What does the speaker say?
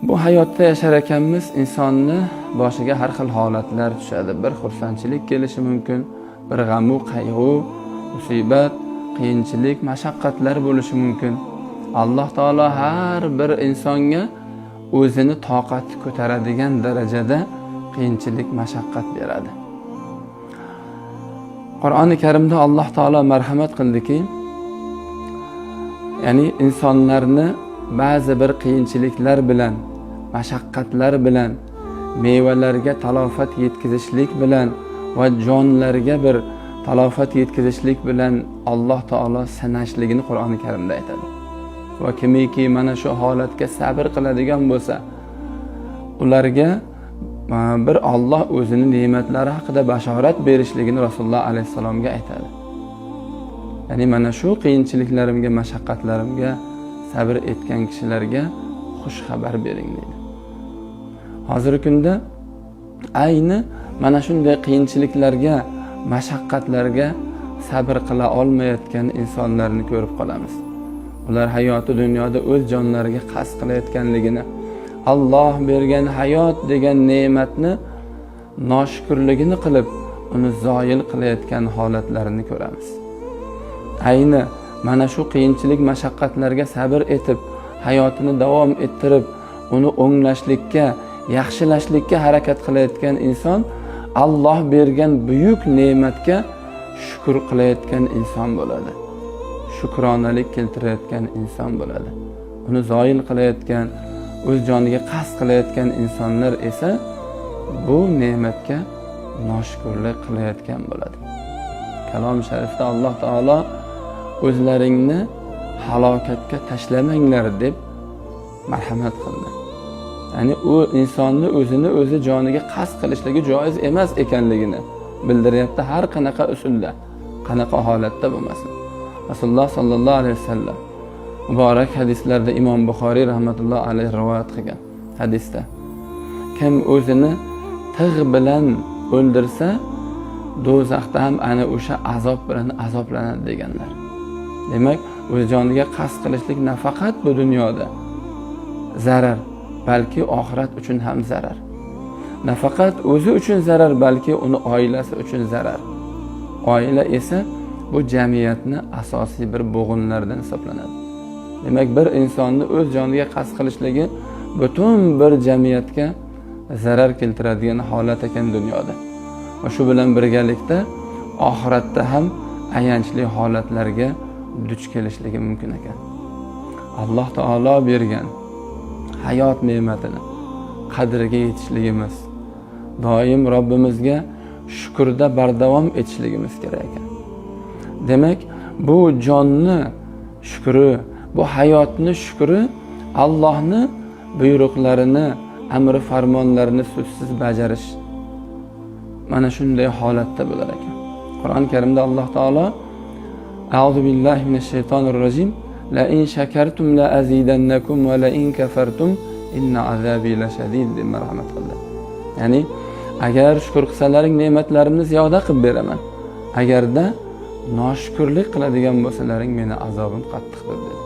Bu hayotda yashar ekanmiz, insonni boshiga har xil holatlar tushadi. Bir xursandchilik kelishi mumkin, bir g'amu, qayg'u, musibat, qiyinchilik, mashaqqatlar bo'lishi mumkin. Alloh taolo har bir insonga o'zini toqati ko'taradigan darajada qiyinchilik, mashaqqat beradi. Qur'oni Karimda Alloh taolo marhamat qildiki, ya'ni insonlarni ba'zi bir qiyinchiliklar bilan, mashaqqatlar bilan, mevalarga talofat yetkazishlik bilan va jonlarga bir talofat yetkazishlik bilan Alloh taolo sinashligini Qur'oni Karimda aytadi. Va kimiki mana shu holatga sabr qiladigan bo'lsa, ularga bir Alloh o'zini ne'matlari haqida bashorat berishligini Rasululloh alayhissalomga aytadi. Ya'ni mana shu qiyinchiliklarimga, mashaqqatlarimga sabr etgan kishilarga xush xabar bering deydi. Hozirgi kunda ayni mana shunday qiyinchiliklarga, mashaqqatlarga sabr qila olmayotgan insonlarni ko'rib qolamiz. Ular hayoti dunyoda o'z jonlariga qasd qilayotganligini, Alloh bergan hayot degan ne'matni noshukrligini qilib, uni zoyil qilayotgan holatlarini ko'ramiz. Ayni mana shu qiyinchilik, mashaqqatlarga sabr etib, hayotini davom ettirib, uni o'nglashlikka, yaxshilashlikka harakat qilayotgan inson Alloh bergan buyuk ne'matga shukr qilayotgan inson bo'ladi. Shukronalik keltirayotgan inson bo'ladi. Uni zoyil qilayotgan, o'z joniga qasd qilayotgan insonlar esa bu ne'matga noshukrlik qilayotgan bo'ladi. Kalom sharifda Alloh taolo o'zlaringni halokatga tashlamanglar deb marhamat qildi. Ya'ni u insonni o'zini o'zi joniga qasd qilishligi joiz emas ekanligini bildiryapti har qanaqa usulda, qanaqa holatda bo'lmasin. Rasululloh sallallohu alayhi vasallam muborak hadislarda, Imom Buxoriy rahmatulloh alayhi rivoyat qilgan hadisda, kim o'zini tig' bilan o'ldirsa, do'zaxda ham ana o'sha azob bilan azoblanadi deganlar. Demak, o'z joniga qasd qilishlik nafaqat bu dunyoda zarar, balki oxirat uchun ham zarar. Nafaqat o'zi uchun zarar, balki uni oilasi uchun zarar. Oila esa bu jamiyatni asosiy bir bo'g'inlaridan hisoblanadi. Demak, bir insonni o'z joniga qasd qilishligi butun bir jamiyatga zarar keltiradigan holat ekan dunyoda. Va shu bilan birgalikda oxiratda ham ayanchli holatlarga duch kelishligi mumkin ekan. Alloh taolo bergan hayot ne'matini qadriga yetishligimiz, doim Robbimizga shukrda bardavom etishligimiz kerak ekan. Demak, bu jonni shukri, bu hayotni shukri Allohni buyruqlarini, amri farmonlarini so'zsiz bajarish. Mana shunday holatda bo'lar ekan. Qur'oni Karimda Alloh taolo: A'udhu billahi minash shaytonir rojim. La in shakartum la azidannakum va la in kafartum inna azabi lashadid deb marhamat qildi. Ya'ni agar shukr qilsalaring, ne'matlarimni ziyoda qilib beraman. Agarda noshukrlik qiladigan bo'lsalaring, meni azobim qattiqdir dedi.